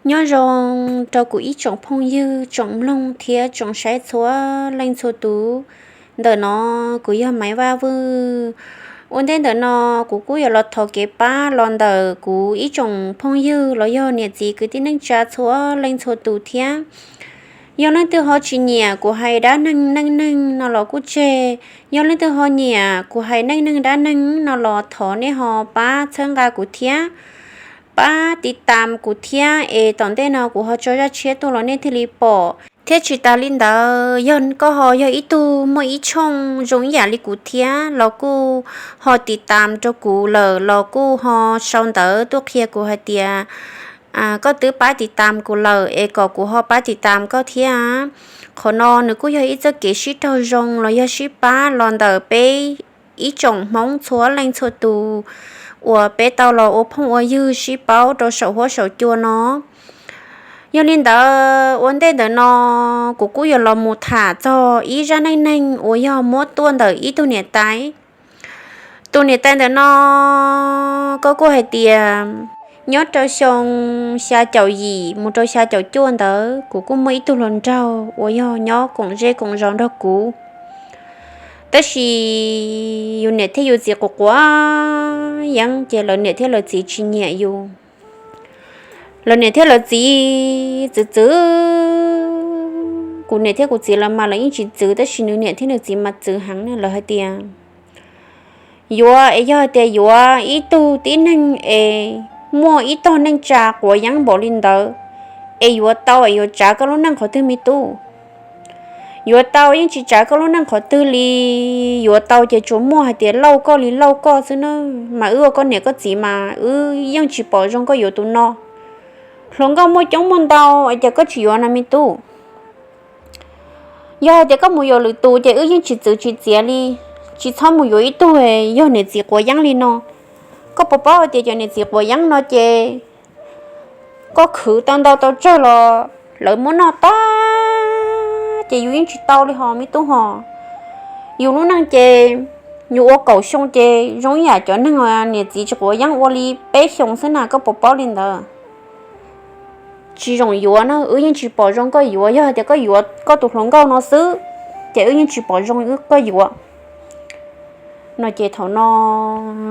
Nyob zoo rau kuv ib tsoom phooj ywg, tsoom mloog thiab tsoom saib txhua leej txhua tus. Ntawm no kuv yog Maiv Vaj Vwj. Ua ntej ntawm no kuv kuj yuav los thov kev pab los ntawm kuv ib tsoom phooj ywg los yog niam txiv kwv tij neej tsa txhua leej txhua tus thiab. Yog leej twg ho tsis nyiam kuv hais dab neeg neej neeg no los kuj tseg, yog leej twg ho nyiam kuv hais neej neeg dab neeg no los thov nej ho pab txhawb nqa kuv thiab, pab tiv tam kuv thiab es tom ntej no kuv ho tso zaj tshiab tuaj los nej thiaj li pom. Thiab tsis tas li ntawd, yog koj ho yog ib tug muaj ib tshooj zoo ib yam li kuv thiab los kuj ho tiv tam rau kuv lawm los kuj ho sau ntawv tuaj qhia kuv hais tias koj twb pab tiv tam kuv lawm es kom kuv ho pab tiv tam koj thiab. Qhov no nws kuj yog ib txoj kev sib raug zoo los yog sib pab los ntawm peb ib tsoom Hmoob txhua leej txhua tus uas peb tau los ua phooj ua ywg sib paub rau saum huab saum cua no. Yog li ntawd, ua ntej ntawm no kuv kuj yuav los mus tham txog ib zaj neej neeg uas yog muab tuaj ntawm ib tug niam tais. Tus niam tais ntawm no, koj kuj hais tias nyob rau xyoo xya caum yim mus rau xya caum cuaj ntawd, kuv kuj muaj ib tug hluas nraug uas yog nyob koom zej koom zos nrog kuv. Tab sis yus niam thiab yus txiv quav quav yeeb ces lawv niam thiab lawv txiv tsis nyiam yus. Lawv niam thiab lawv txiv txwv txwv, kuv niam thiab kuv txiv lawv mas lawv yeej tsis txwv, tab sis nws niam thiab nws txiv mas txwv heev na. Lawv hais tias yuav es yog hais tias yuav ib tug tib neeg es muaj ib tog neej tsa quav yeeb npaum li ntawd, es yuav tau es yuav tsav koj lub neej qhov twg me tub? Yuav tau yeej tsis tsav koj lub neej qhov twg li. Yuav tau ces tsuas muaj hais tias lauj koj li lauj koj xwb na, mas wb ua koj niam koj txiv mas wb yeej tsis pom zoo koj yuav tus no. Hluas nkauj muaj coob muaj ntau es cas koj tsis yuav no me tub? Yog hais tias koj mus yuav lwm tus ces wb yeej tsis txwv tsis txiav li. Tsis txhob mus yuav ib tug yog niam txiv quav yeeb li no. Koj puas paub hais tias cov niam txiv quav yeeb no ces koj khwv tau ntau tau tsawg los lawv muab noj tag ces yus yeej tsis tau li hos me tub hos. Yus lub neej ces yus ua kaum xyoo ces zoo ib yam cov neeg niam txiv tsis quav yeeb ua li peb xyoos xwb na, koj puas paub li ntawd? Tsis zoo yuav na, wb yeej tsis pom zoo koj yuav. Yog hais tias koj yuav koj tus hluas nkauj no xwb ces wb yeej tsis pom zoo koj yuav no. Ces thaum no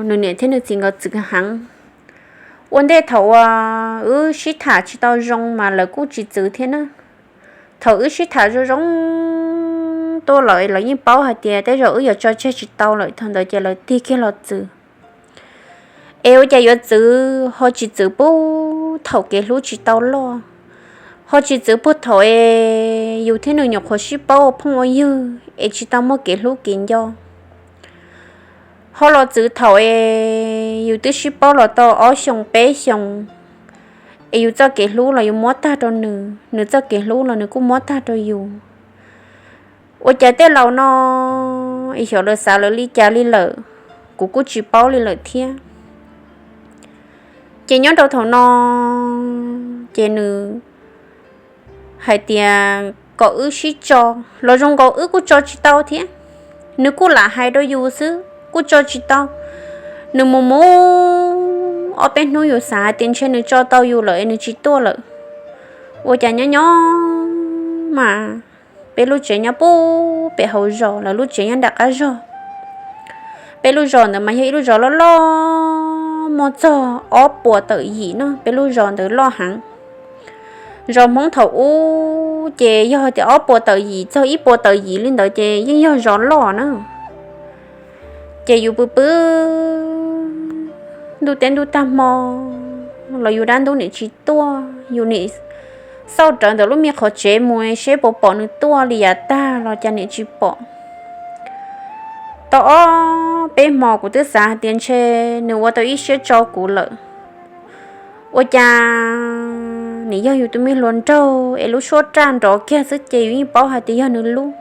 nws niam thiab nws txiv nkawd txwv heev. Ua ntej thaum uas wb sib tham tsis tau zoo mas lawv kuj tsis txwv thiab na. Thaum wb sib tham zoo zoo tuaj lawm lawv yeej paub hais tias tej zaum wb yuav tso tseg tsis tau lawm, thaum ntawd ces lawv tig kiag los txwv. Es ua cas yuav txwv ho tsis txwv puag thaum kev hlub tsis tau loj, ho tsis txwv puag thaum es yus thiab nws nyuam qhuav sib paub ua phooj ua ywg es tsis tau muaj kev hlub kev nco, ho los txwv thaum es yus twb sib paub los tau ob xyoos peb xyoos, es yus txoj kev hlub los yus muab tag rau nws, nws txoj kev hlub los nws kuj muab tag rau yus. Ua cas tej laus no es xyov lawv xav lawv li cas li lawm, kuv kuj tsis paub li lawm thiab. Ces nyob rau thaum no ces nws hais tias kom wb sib tso, los zoo nkaus wb kuj tso tsis tau thiab. Nws kuj lam hais rau yus xwb kuj tso tsis tau. Nws mus mus ob peb hnub yus xav hais tias ntshe nws tso tau yus lawm es nws tsis tuaj lawm. Ua cas nyob nyob mas peb lub tsev nyob puag pem hauv zos, lawv lub tsev nyob nram qab zog. Peb lub zos ntawd mas yog ib lub zos loj loj, muaj txog ob puas tawm yim no, peb lub zos ntawd loj heev. Zos Hmoob thaum ub ces yog tias ob puas tawm yim txog ib puas tawm yim li ntawd ces yeej yog zos loj na. Ces yus pw pw ntuj teb ntuj tag hmo los yus dab ntub niam tsis tuaj, yus niam xauj rawv ntawm lub me qhov tsev mus seb puas pom nws tuaj li yav tag los cas niam tsis pom. Tau ob peb hmo kuv twb xav hais tias ntshe nws ua tau ib siab tso kuv lawm. Ua cas nws yog yus tus me hluas nraug es lub suab raj nrov kiag xwb ces yus yeej paub hais tias yog nws lub.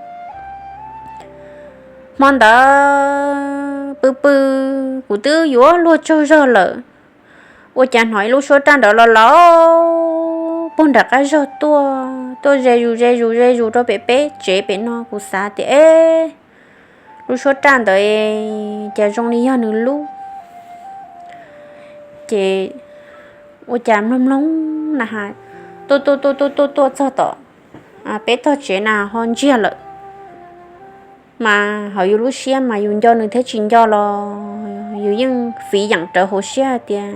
Hmo ntawd pw pw kuv twb yuav luag tsaug zog lawm, ua cas hnov ib lub suab raj nrov los laus puag nram qab zog tuaj, tuaj ze zus ze zus ze zus rau pem peb tsev pem no. Kuv xav tias e, lub suab raj ntawd cas zoo li yog nws lub. Ces ua cas mloog mloog na has, tuaj tuaj tuaj tuaj tuaj tuaj txog tom peb tog tsev na ho ntsiag lawm. Mas hauv yus lub siab mas yus nco nws thiab tsis nco los yus yeej fiv yeem rawv hauv siab hais tias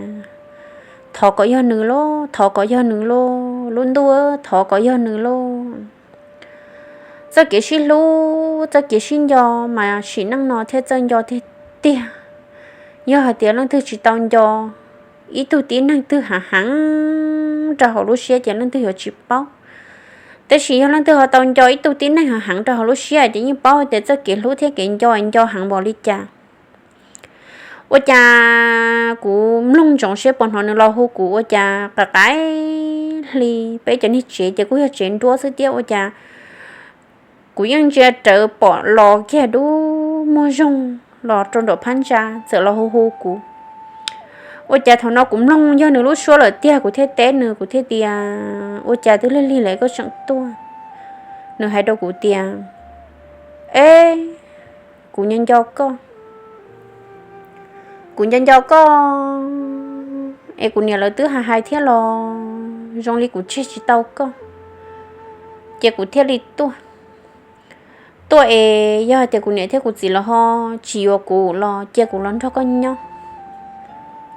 thov kom yog nws lauj, thov kom yog nws lauj, lub ntuj, thov kom yog nws lauj. Txoj kev sib hlub, txoj kev sib nco mas sim neej no thiaj txawj nco tiag tiag. Yog hais tias leej twg tsis tau nco ib tug tib neeg twg hav heev rau hauv lub siab ces leej twg yuav tsis paub. Tab sis yog leej twg ho tau nco ib tug tib neeg hav heev rau hauv lub siab ces yeej paub tias txoj kev hlub thiab kev nco nco heev npaum li cas. Ua cas kuv mloog ntsoov siab puas hnov nws los hu kuv, ua cas qaim qaim hli, peb cov niag tsev ces kuj yog tsev nruab xwb thiab, ua cas kuv yeej ntsia rawv pom los kiag dub muag zoog los rau nraum phab ntsa txawm los hu hu kuv. Ua cas thaum no kuv mloog yog nws lub suab lawm tiag, kuv thiaj teb nws, kuv thiaj tias, ua cas twb lig lig lawm koj tseem tuaj? Nws hais rau kuv tias, e, kuv nco nco koj, kuv nco nco koj es kuv niam lawv twb hais hais thiab los zoo li kuv tseg tsis tau koj, ces kuv thiaj li tuaj. Tuaj es yog hais tias kuv niam thiab kuv txiv lawv ho tsis yuav kuv los cia kuv los nrog koj nyob.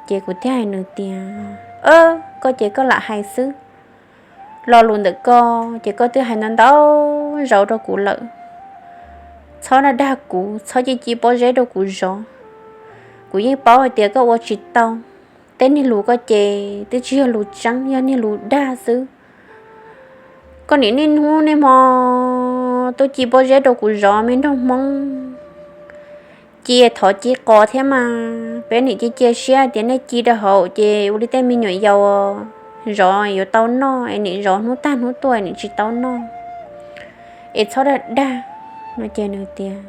Ces kuv thiaj hais nws tias, koj ces koj lam hais xwb, lo lus ntawm koj ces koj twb hais ntau ntau zaus rau kuv lawm. Txhob dag dag kuv, txhob ci ci pob zeb rau kuv zov. Kuv yeej paub hais tias koj ua tsis tau. Tej niag lus koj ces twb tsis yog lus tseeb, yog niag lus dag xwb. Koj niam niaj hnub niaj hmo tuaj ci pob zeb rau kuv zov, me nraug Hmoob. Ci thov ci qos thiab mas, peb niam cia cia siab tias nej ci rau hauv ces ua li tej me nyuam yaus zov yuav tau noj es niam zov hnub tag hnub tuaj niam tsis tau noj. Es txhob dag dag no ces nws tias,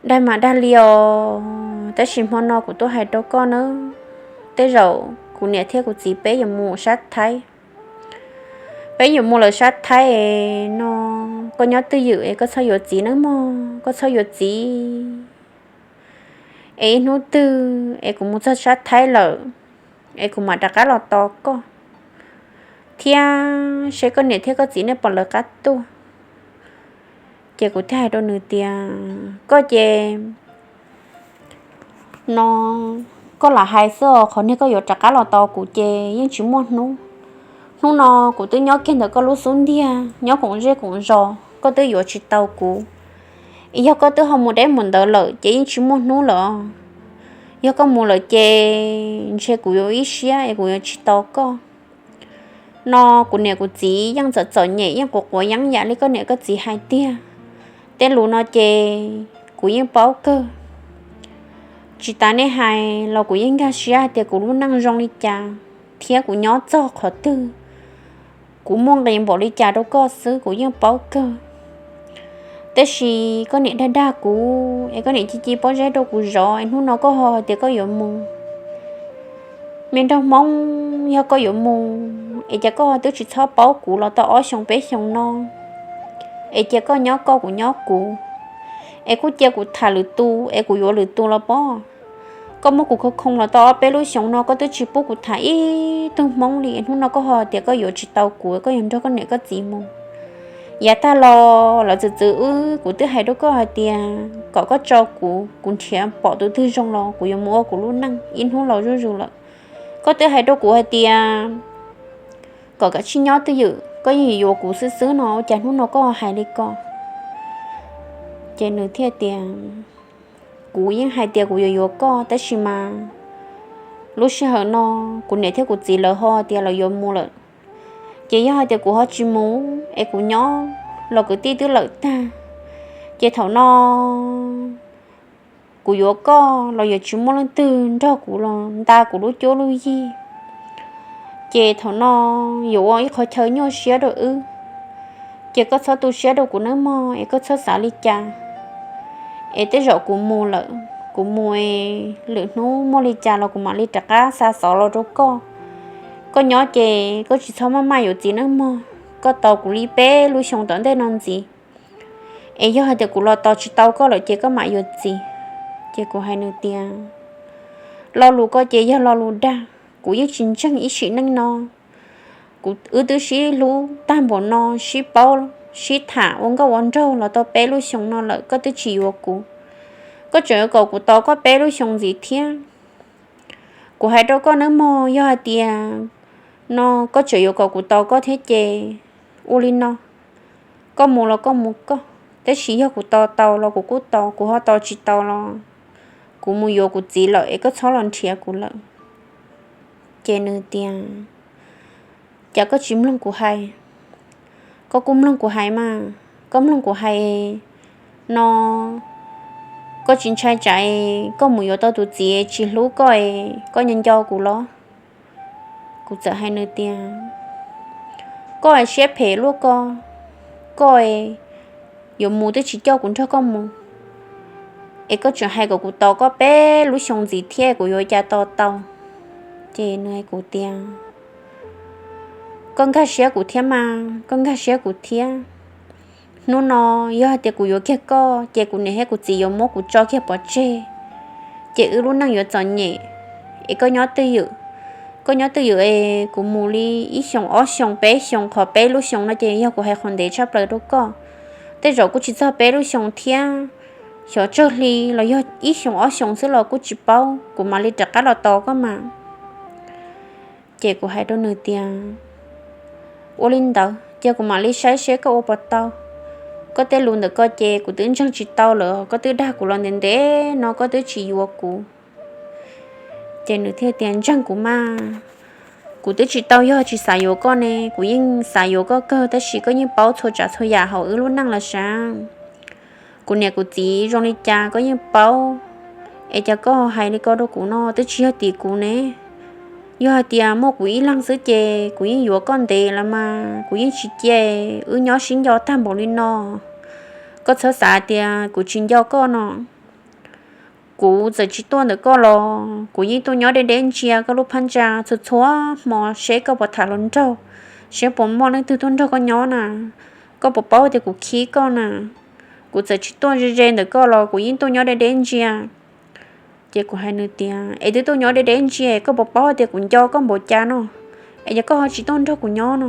dag mas dag li os, tab sis hmo no kuv tuaj hais rau koj nawb, tej zaum kuv niam thiab kuv txiv peb yuav mus sab Thaib. Peb yuav mus lawm sab Thaib no, koj nyob twj ywm es koj txhob yuav txiv nawb mog, koj txhob yuav txiv. Es ib hnub twg es kuv mus txog sab Thaib lawm es kuv mam rov qab los tos koj thiab seb koj niam thiab koj txiv nej puas lawv qab tuaj. Ces kuv thiaj hais rau nws tias, koj ces no koj lam hais xwb os, qhov niag koj yuav rov qab los tos kuv ces yeej tsis muaj hnub. Hnub no kuv twb nyob kiag ntawm koj lub xub ntiag, nyob koom zej koom zos, koj twb yuav tsis tau kuv. Es yog koj twb ho mus deb mus ntawd lawm ces yeej tsis muaj hnub lawm. Yog koj mus lawm ces ntshe kuv yuav ib siab es kuv yuav tsis tos koj. No kuv niam kuv txiv yeej txom txom nyem, yeej quav quav yeeb yam li koj niam koj txiv hais tiag. Tej lus no ces kuv yeej paub kawg. Tsis tas nej hais los kuv yeej nkag siab hais tias kuv lub neej zoo li cas thiab kuv nyob txog qhov twg, kuv muaj nqis npaum li cas rau koj xwb kuv yeej paub kawg. Tab sis koj niam dag dag kuv es koj niam ci ci pob zeb rau kuv zov es hnub no koj ho hais tias koj yuav mus. Me nraug Hmoob, yog koj yuav mus es cia koj twb tsis txhob paub kuv los tau ob xyoo peb xyoo no, es cia koj nyob koj kuv nyob kuv, es kuj cia kuv tham lwm tus es kuv yuav lwm tus los pob. Koj muab kuv khoo khoo los tau ob peb lub xyoo no koj twb tsis pub kuv tham ib tug Hmoob li, hnub no koj ho tias koj yuav tsis tau kuv, koj yuav nrog koj niam koj txiv mus. Yav tag los lawv txwv txwv wb, kuv twb hais rau koj hais tias kom koj tso kuv, kuv nrhiav pom tus twg zoo los kuv yuav mus ua kuv lub neej ib hnub los zuj zus lawm. Koj twb hais rau kuv hais tias kom kav tsij nyob twj ywm, koj yeej yuav kuv xwb xwb no, ua cas hnub no koj hais li ko? Ces nws thiaj tias, kuv yeej hais tias kuv yuav yuav koj tab sis mas lub sij hawm no kuv niam thiab kuv txiv lawv ho tias lawv yuav mus lawm. Ces yog hais tias kuv ho tsis mus es kuv nyob los kwv tij twb lawm tag, ces thaum no kuv yuav koj los yuav tsis muaj leej twg nrog kuv los nta kuv lub cuab lub yig. Ces thaum no yuav ua ib qhov chaw nyuaj siab rau wb. Ces koj txhob tu siab rau kuv nawb mog, es koj txhob xav li cas. Es tej zaum kuv mus lawm, kuv mus es lwm hnub muaj li cas los kuv mam li rov qab xa xov los rau koj. Koj nyob ces koj tsis txhob maj maj yuav txiv nawb mog, koj tos kuv li peb lub xyoo tom ntej no ntxiv. Es yog hais tias kuv los tos tsis tau koj lawm ces koj mam yuav txiv. Ces kuv hais nws tias, lo lus ko ces yog lo lus dag, kuv yeej tsis ntseeg ib sim neej no. Kuv, wb twb sib hlub tag npaum no, sib paub, sib tham ua nkauj ua nraug los tau peb lub xyoo no lawm, koj twb tsis yuav kuv. Koj tseem yuav kom kuv tos koj peb lub xyoo ntxiv thiab. Kuv hais rau koj nawb mog, yog hais tias no koj tseem yuav kom kuv tos koj thiab ces ua li no, koj mus los koj mus koj, tab sis yog kuv tos tau los kuv kuj tos, kuv ho tos tsis tau los kuv mus yuav kuv txiv lawm es koj txhob los nrhiav kuv lawm. Ces nws tias, cas koj tsis mloog kuv hais? Koj kuj mloog kuv hais mas, koj mloog kuv hais no, koj tsis ntshai tsam koj mus yuav tau tus txiv tsis hlub koj, koj nco nco kuv los? Kuv txawm hais nws tias, koj siab phem luaj ko, koj yuav mus twb tsis coj kuv nrog koj mus, es koj tseem hais kom kuv tos koj peb lub xyoo ntxiv thiab, kuv yuav ua cas tos tau? Ces nws hais kuv tias, koj nkag siab kuv thiab mas, koj nkag siab kuv thiab. Hnub no yog hais tias kuv yuav kiag koj ces kuv niam thiab kuv txiv yuav muab kuv tso kiag pov tseg, ces wb lub neej yuav txom nyem. Es koj nyob twj ywm, koj nyob twj ywm es kuv mus li ib xyoos ob xyoos peb xyoos, qhov peb lub xyoos no ces yog kuv hais qhov ntev tshaj plaws rau koj. Tej zaum kuj tsis txog peb lub xyoos thiab, xyov tsawg hli los yog ib xyoos ob xyoos xwb los kuj tsis paub, kuv mam li rov qab los tos koj mas. Ces kuv hais rau nws tias, ua li ntawd ces kuv mam li saib seb koj ua puas tau. Koj tej lus ntawm koj ces kuv twb ntseeg tsis tau lawm, koj twb dag kuv los ntev ntev no koj twb tsis yuav kuv. Ces nws thiaj tias, ntseeg kuv mas, kuv twb tsis tau yog tsis xav yuav koj ne, kuv yeej xav yuav koj kawg, tab sis koj yeej paub txhua tsav txhua yam hauv wb lub neej los sav. Kuv niam kuv txiv zoo li cas koj yeej paub, es cas koj hais li ko rau kuv no twb tsis yog tim kuv ne. Yog hais tias muaj kuv ib leeg xwb ces kuv yeej yuav koj ntev los mas, kuv yeej tsis cia wb nyob sib nco tag npaum li no. Koj txhob xav tias kuv tsis nco koj no. Kuv txawm tsis tuaj ntawm koj los kuv yeej tuaj nyob deb deb ntsia koj lub phab ntsa txhua txhua hmo seb koj puas tham hluas nraug, seb puas muaj leej twg tuaj nrog koj nyob na. Koj puas paub tias kuv khib koj na. Kuv txawm tsis tuaj ze ze ntawm koj los kuv yeej tuaj nyob deb deb ntsia. Ces kuv hais nws tias, es twb tuaj nyob deb deb ntsia, koj puas paub tias kuv nco koj npaum cas no, es yog koj ho tsis tuaj nrog kuv nyob no?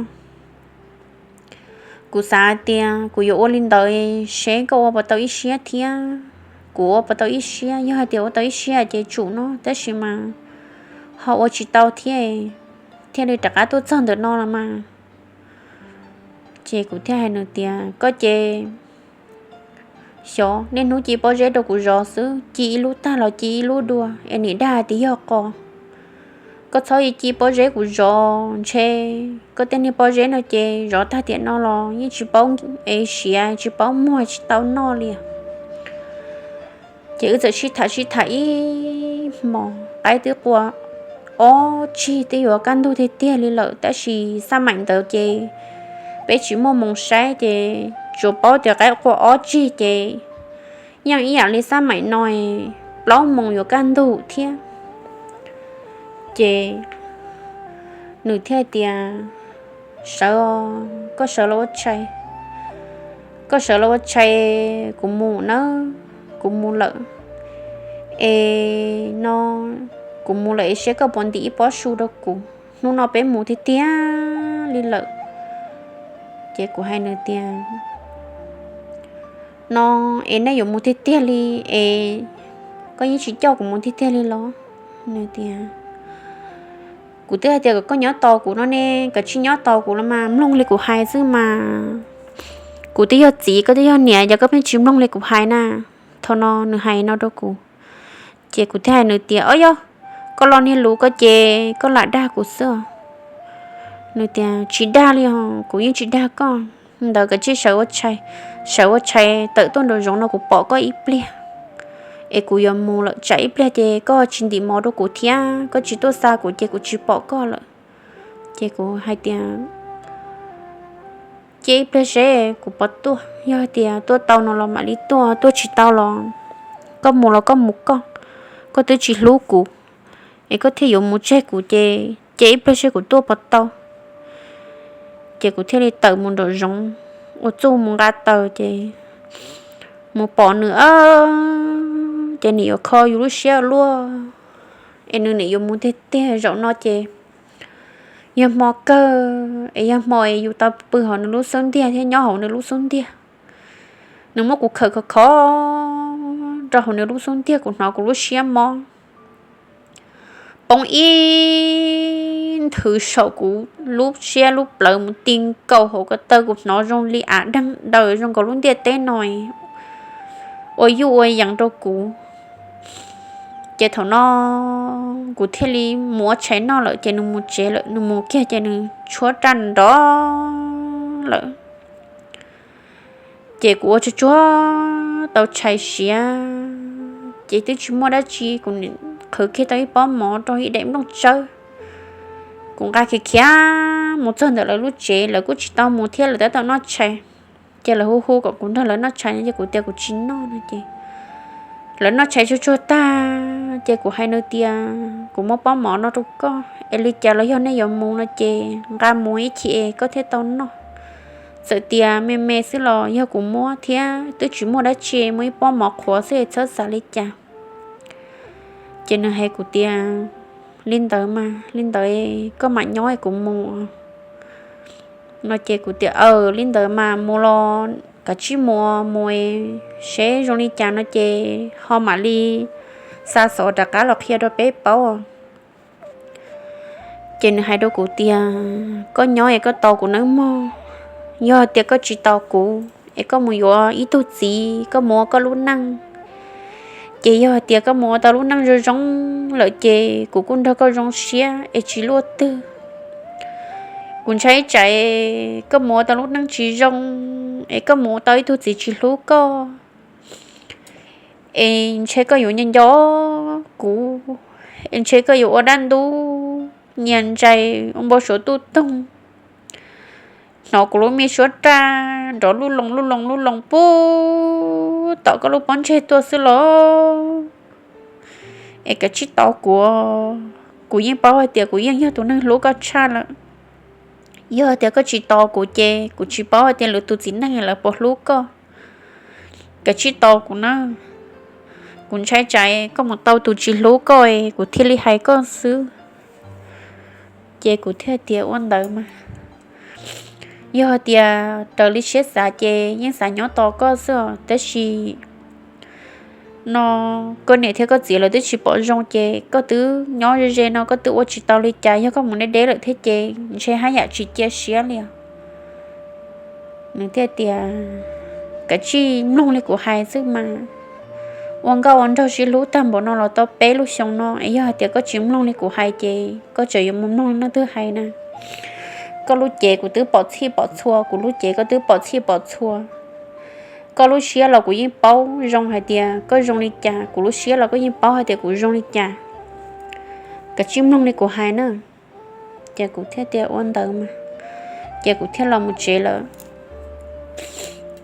Kuv xav hais tias kuv yuav ua li ntawd seb koj ua puas tau ib siab thiab. Kuv ua puas tau ib siab, yog hais tias ua tau ib siab ces tsum no, tab sis mas ho ua tsis tau thiab, thiaj li rov qab tuaj txog ntawm no los mas. Ces kuv thiaj hais nws tias, koj ces xyov niaj hnub ci pob zeb rau kuv zov xwb, ci ib lub tag los ci ib lub dua, es nim dag hais tias yog qos. Koj txhob ci pob zeb kuv zov, ntshe koj tej niag pob zeb no ces zov tag tiam no los yeej tsis paub es siav, tsis paub muag, tsis tau noj li. Ces wb txawm sib tham sib tham ib hmos, qaib twb qua ob tsig, twb yuav kaj ntug tiag tiag li lawm, tab sis xab maim ntawd ces peb tsis muaj moos saib ces tsuas paub tias qaib qua ob tsig ces yeej ib yam li xab maim no, plaub moos yuav kaj ntug thiab. Ces nws thiaj tias, sawv, koj sawv los ua tshais, koj sawv los ua tshais, kuv mus nawb, kuv mus lawm. Es no kuv mus lawm es seb koj puas ntim ib pob su rau kuv, hnub no peb mus tiag tiag li lawm. Ces kuv hais nws tias, no es nej yuav mus tiag tiag li es koj yeej tsis coj kuv mus tiag tiag li los? Nws tias, kuv twb hais tias kom koj nyob tos kuv no ne, koj tsis nyob tos kuv los mas, mloog li kuv hais xwb mas. Kuv twb yog txiv, koj twb yog niam, yog koj pheej tsis mloog li kuv hais na. Thaum no nws hais no rau kuv, ces kuv thiaj hais nws tias, o yog, koj lo niag lus ko ces koj lam dag kuv xwb. Nws tias, tsis dag li os, kuv yeej tsis dag koj. Ntawd koj cia li sawv ua tshais, sawv ua tshais tawm tuaj nraum zoov no kuv pom koj ib pliag, es kuv yuav mus lawm, tsam ib pliag ces koj tsis ntim mov rau kuv thiab koj tsis tuaj xa kuv ces kuv tsis pom koj lawm. Ces kuv hais tias, cia ib pliag seb kuv puas tuaj, yog hais tias tuaj tau no los mam li tuaj, tuaj tsis tau los koj mus los koj mus koj, koj twb tsis hlub kuv, es koj thiaj yuav mus tseg kuv ces cia ib pliag seb kuv tuaj puas tau. Ces kuv thiaj li tawm mus nraum zoov, ua txuj mus nqa taws ces mus pom nws, ces nws yuav kho yus lub siab luaj, es nws nim yuav mus tiag tiag zaum no ces Yog hmo kawg es yog hmo es yus tau pw hauv nws lub xub ntiag thiab nyob hauv nws lub xub ntiag. Nws muab kuv khawm khov khov rau hauv nws lub xub ntiag, kuv hnov kuv lub siab mob poob ib nthwv saum kuv lub siab lub plawv mus ti nkaus hauv ko taw, kuv hnov zoo li av deeg daws zoo nkaus lub ntiaj teb no ua yuj ua yees rau kuv. Ces thaum no kuv thiaj li mus ua tshais noj lawm, ces nws mus tsev lawm, nws mus kiag ces nws tshuab raj nrov lawm. Ces kuv ua tsuag tsuag tau tshais siav, ces twb tsis muaj dab tsi, kuv qhwv kiag tau ib pob mov rau ib daim nplooj tsawb. Kuv nqa khiav khiav mus txog ntawm lawv lub tsev, lawv kuj tsis tau mus thiab, lawv tab tom noj tshais. Ces lawv hu hu kom kuv nrog lawv noj tshais no ces kuv tias kuv tsis noj no ces lawv noj tshais tsuag tsuag tag ces kuv hais nws tias, kuv muab pob mov no rau koj es li cas los yog nej yuav mus no ces nqa mus ib chim es koj thiaj tau noj. Txawm tias me me xwb los yog kuv muab thiab, twb tsis muaj dab tsi, muaj ib pob mov qhuav xwb es txhob xav li cas. Ces nws hais kuv tias, li ntawd mas li ntawd koj mam nyob es kuv mus no ces kuv tias, aws, li ntawd mas mus los kav tsij mus, mus seb zoo li cas no ces ho mam li xa xov rov qab los qhia rau peb paub. Ces nws hais rau kuv tias, koj nyob es koj tos kuv nawb mog. Yog tias koj tsis tos kuv es koj mus yuav ib tug txiv, koj mus ua koj lub neej, ces yog tias koj mus ua tau lub neej zoo zoo lawm ces kuv kuj nrog koj zoo siab es tsis luaj twg. Kuv ntshai tsam koj mus ua tau lub neej tsis zoo es koj mus tau ib tug txiv tsis hlub koj, es ntshe koj yuav nco nco kuv, es ntshe koj yuav ua dab ntub nyias ntsais ua npau suav tuj toog. Hnov kuv lub me suab raj nrov luj loo luj loo luj loo puag tom koj lub pob ntseg tuaj xwb los, es kav tsij tos kuv. Kuv yeej paub hais tias kuv yeej yog tus neeg hlub koj tshaj lawm. Yog tias koj tsis tos kuv ces kuv tsis paub hais tias lwm tus txiv neej lawv puas hlub koj. Kav tsij tos kuv na. Kuv ntshai tsam koj mus tau tus tsis hlub koj, kuv thiaj li hais koj xwb. Ces kuv thiaj tias, ua ntawd mas, yog tias raws li siab xav ces yeej xav nyob tos koj xwb os, tab sis no koj niam thiab koj txiv lawv twb tsis pom zoo ces koj twb nyob ze ze no koj twb ua tsis tau li cas, yog koj mus deb deb lawm thiab ces ntshe haj yam tsis cia siab li os. Nws thiaj tias, kav tsij mloog li kuv hais xwb mas, ua nkauj ua nraug sib hlub tag npaum no los tau peb lub xyoo no es yog hais tias koj tsis mloog li kuv hais ces koj tseem yuav mus mloog leej twg hais na. Koj lub cev kuv twb pom txhij pom txhua, kuv lub cev koj twb pom txhij pom txhua. Koj lub siab los kuv yeej paub zoo hais tias koj zoo li cas, kuv lub siab los koj yeej paub hais tias kuv zoo li cas. Kav tsij mloog li kuv hais na. Ces kuv thiaj tias ua ntawd mas, ces kuv thiaj los mus tsev lawm.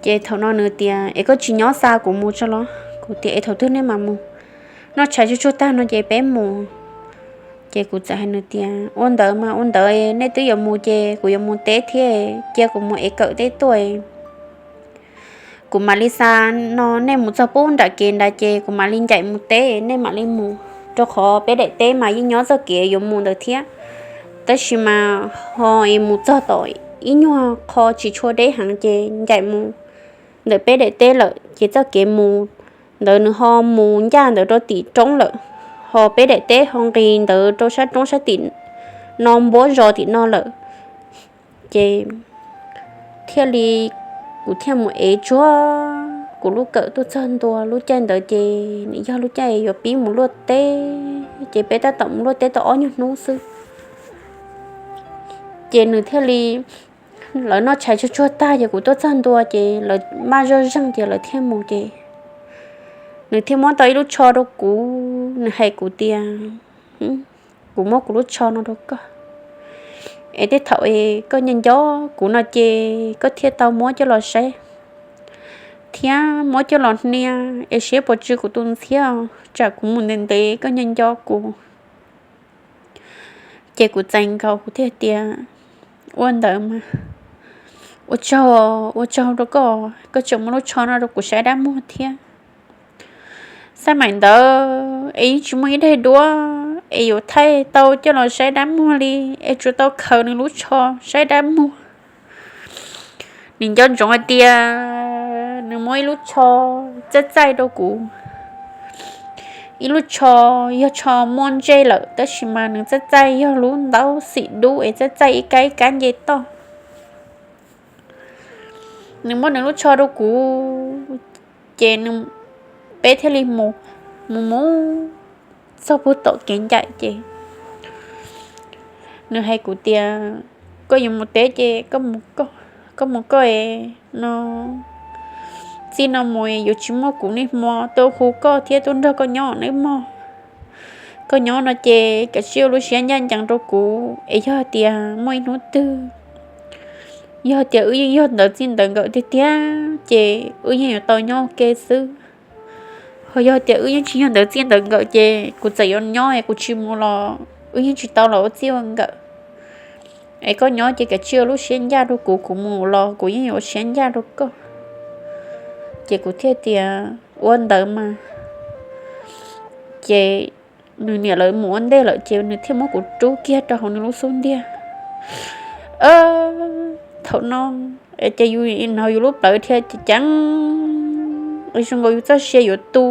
Ces thaum no nws tias, es koj tsis nyob xa kuv mus tso los? Kuv tias, es thaum twg nej mam mus? Noj tshais tsuag tsuag tag no ces peb mus. Ces kuv txawm hais nws tias, ua ntawd mas ua ntawd nej twb yuav mus ces kuv yuav mus teb thiab, cia kuv mus ev kawm teb tuaj. Kuv mam li xa no nej mus txog pub nram kev nrad ces kuv mam li ncaim mus teb, nej mam li mus, rau qhov peb daim teb mas yeej nyob txoj kev yuav mus ntawd thiab. Tab sis mas ho es mus txog tom ib nyuag qho tsis tshua deb heev ces ncaim mus ntawm peb daim teb lawm ces txoj kev mus ntawd nws ho mus ncaj ntawd rau tim roob lawm, ho peb daim teb ho nqis ntawd rau sab roob sab tim no npuab zos tim no lawm. Ces thiaj li kuv thiaj mus ev tsuag kuv lub kawm tuaj txog ntua. Lub caij ntawd ces nws yog lub caij yuav pib mus luaj teb, ces peb tab tom mus luaj teb tau ob nyuag hnub xwb. Ces nws thiaj li, lawv noj tshais tsuag tsuag tag ces kuv tuaj txog ntua ces lawv maj zoj zeeg ces lawv thiaj mus ces nws thiaj muab tau ib lub tsho rau kuv, nws hais kuv tias, kuv muab kuv lub tsho no rau koj, es tej thaum es koj nco nco kuv no ces koj thiaj tau muab coj los saib thiab muab coj los hnia es seb puas tsw kuv tus ntxhiab, tsam kuv mus ntev ntev koj nco nco kuv. Ces kuv txais nkaus kuv thiaj tias, ua ntawd mas, ua tsaug, ua tsaug rau koj, koj tseem muab lub tsho no rau kuv saib dab muag thiab. Xab maim ntawd es yeej tsis muaj ib daim duab es yuav thaij tau coj los saib dab muag li, es tsuas tau khaws nws lub tsho saib dab muag. Nws nco ntsoov hais tias nws muab ib lub tsho txaij txaij rau kuv. Ib lub tsho yog tsho muaj ntsej lawm, tab sis mas nws txaij txaij yog lub ntaub xim dub es txaij txaij ib kab ib kab nce toj. Nws muab nws lub tsho rau kuv, ces nws, peb thiaj li mus, mus mus txog puag tom kev ncaim ces nws hais kuv tias, koj yuav mus teb ces koj mus koj, koj mus koj es no, txij no mus yuav tsis muaj kuv niaj hmo tuaj hu koj thiab tuaj nrog koj nyob nawb mog. Koj nyob no ces kav tsij ua lub siab ncaj ncees rau kuv, es yog hais tias muaj ib hnub twg, yog tias wb yeej yog ntawv txij ntawv nkawm tiag tiag ces wb yeej yuav tau nyob ua ke xwb. Ho yog tias wb yeej tsis yog ntawv txij ntawv nkawm ces kuv txawm yuav nyob es kuv tsis mus los wb yeej tsis tau los ua txij ua nkawm. Es koj nyob ces kav tsij ua lub siab ncaj rau kuv, kuv mus los kuv yeej yuav ua siab ncaj rau koj. Ces kuv thiaj tias ua ntawd mas. Ces nws niam lawv mus ua ntej lawm ces nws thiaj muab kuv rub kiag rau hauv nws lub xub ntiag. Thaum no es ces yus hnov yus lub plawv dhia ceev ceev, zoo nkaus yus txoj sia yuav tu.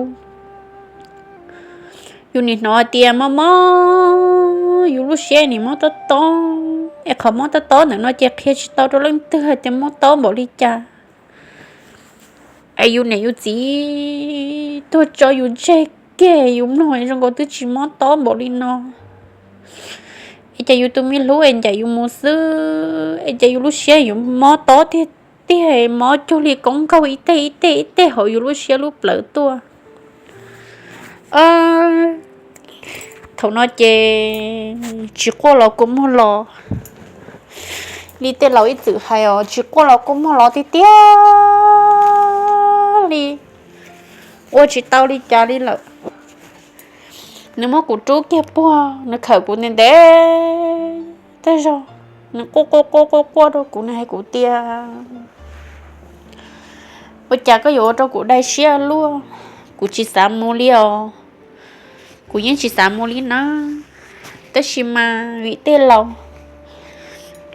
Yus nim hnov tias mob mob, yus lub siab nim mob tob tob, es qhov mob tob tob ntawm no ces qhia tsis tau rau leej twg hais tias mob tob npaum li cas. Es yus niam yus txiv tuag tso yus tseg kiag, yus mloog zoo nkaus twb tsis mob tob npaum li no. Es ces yus tus me hlub es ncaim yus mus xwb, es ces yus lub siab yuav mob tob tiag tiag, mob cuag li koob nkaug ib teg ib teg ib teg hauv yus lub siab lub plawv tuaj. Thaum no ces tsis quaj los kua muag los, li tej laus ib txwm hais os, tsis quaj los kua muag los tiag tiag li, ua tsis tau li cas li lawm. Nws muab kuv rub kiag puag, nws khawm kuv ntev ntev tag zog, nws quaj quaj quaj quaj quaj rau kuv, nws hais kuv tias, ua cas koj yuav ua rau kuv dai siab luaj, kuv tsis xav mus li os. Kuv yeej tsis xav mus li na, tab sis mas vim tej laus,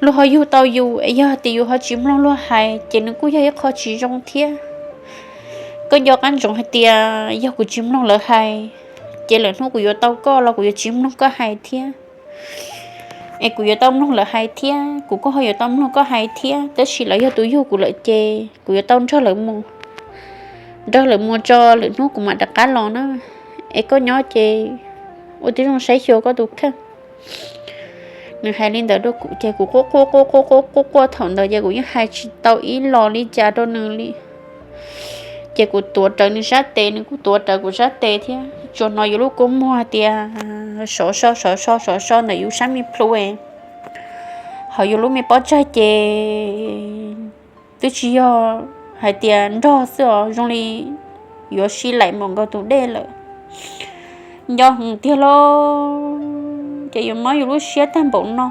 luag ho yug tau yus es yog tias yus ho tsis mloog luag hais ces nws kuj yog ib qho tsis zoo thiab. Koj nco qab ntsoov hais tias yog kuv tsis mloog lawv hais, ces lwm hnub kuv yuav tau koj los kuv yuav tsis mloog koj hais thiab. Es kuv yuav tau mloog lawv hais thiab, kuv kuj ho yuav tau mloog koj hais thiab, tab sis lawv yog tus yug kuv lawm ces kuv yuav tau nrog lawv mus, nrog lawv mus tso lwm hnub kuv mam rov qab los na. Es koj nyob ces ua tib zoo saib xyuas koj tus kheej. Nws hais li ntawd rau kuv ces kuv quaj quaj quaj quaj quaj quaj quaj thaum ntawd ces kuv yeej hais tsis tau ib los li cas rau nws li. Ces kuv tuav rawv nws sab tes, nws kuj tuav rawv kuv sab tes thiab, tsuas hnov yus lub kua muag hais tias sov so sov so sov so ntawm yus sab me plhu, hauv yus lub me pob tsaig ces twb tsis yog hais tias nrog xwb os, zoo li yuav si laim npaum nkaus tus dej lawm. Nco heev tiag lauj, ces yuav mob yus lub siab tag npaum no.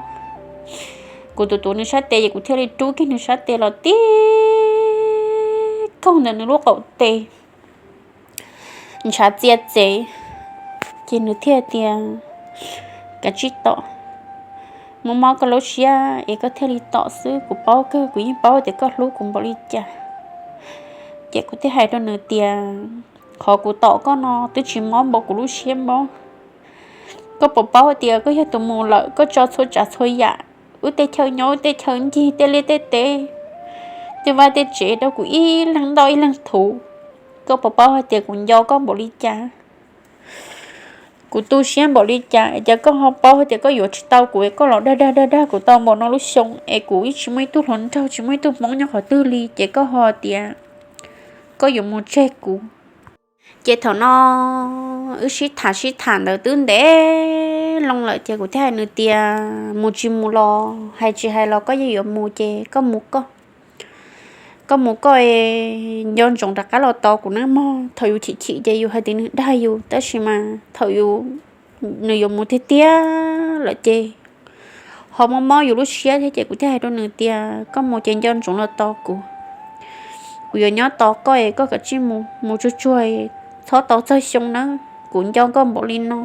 Kuv tus tuav nws sab tes ces kuv thiaj li rub kiag nws sab tes los tib kaug ntawm nws lub qaum tes, ntshav txia txev. Ces nws thiaj tias, kav tsij tom, mob mob koj lub siab es koj thiaj li tom xwb, kuv paub kawg, kuv yeej paub tias koj hlub kuv npaum li cas. Ces kuv thiaj hais rau nws tias, qhov kuv tom koj no twb tsis mob npaum kuv lub siab mob. Koj puas paub tias koj yog tus mus lawm, koj tso txhua tsav txhua yam, wb tej chaw nyob, wb tej chaw ncig, tej liaj tej teb, tej vaj tej tsev rau kuv ib leeg ntoj ib leeg thuv. Koj puas paub hais tias kuv nco koj npaum li cas, kuv tu siab npaum li cas, es cas koj ho paub hais tias koj yuav tsis tau kuv, koj los dag dag dag dag kuv tau npaum no lub xyoo, es kuv yeej tsis muaj ib tug hluas nraug, tsis muaj ib tug hmoob nyob qhov twg li, ces koj ho tias koj yuav mus tseg kuv. Ces thaum no wb sib tham sib tham ntawd twb ntev loo lawm, ces kuv thiaj hais nws tias, mus tsis mus los, hais tsis hais los koj yeej yuav mus ces koj mus koj, koj mus koj, nco ntsoov rov qab los tos kuv nawb mog. Thaum yus chim chim ces yus hais tias nws dag yus, tab sis mas thaum yus, nws yuav mus tiag tiag lawm ces ho mob mob yus lub siab thiab, ces kuv thiaj hais rau nws tias, koj mus ces nco ntsoov los tos kuv, kuv yuav nyob tos koj es koj kav tsij mus, mus tsuag tsuag, txhob tos txog xyoo nawb, kuv nco koj npaum li no.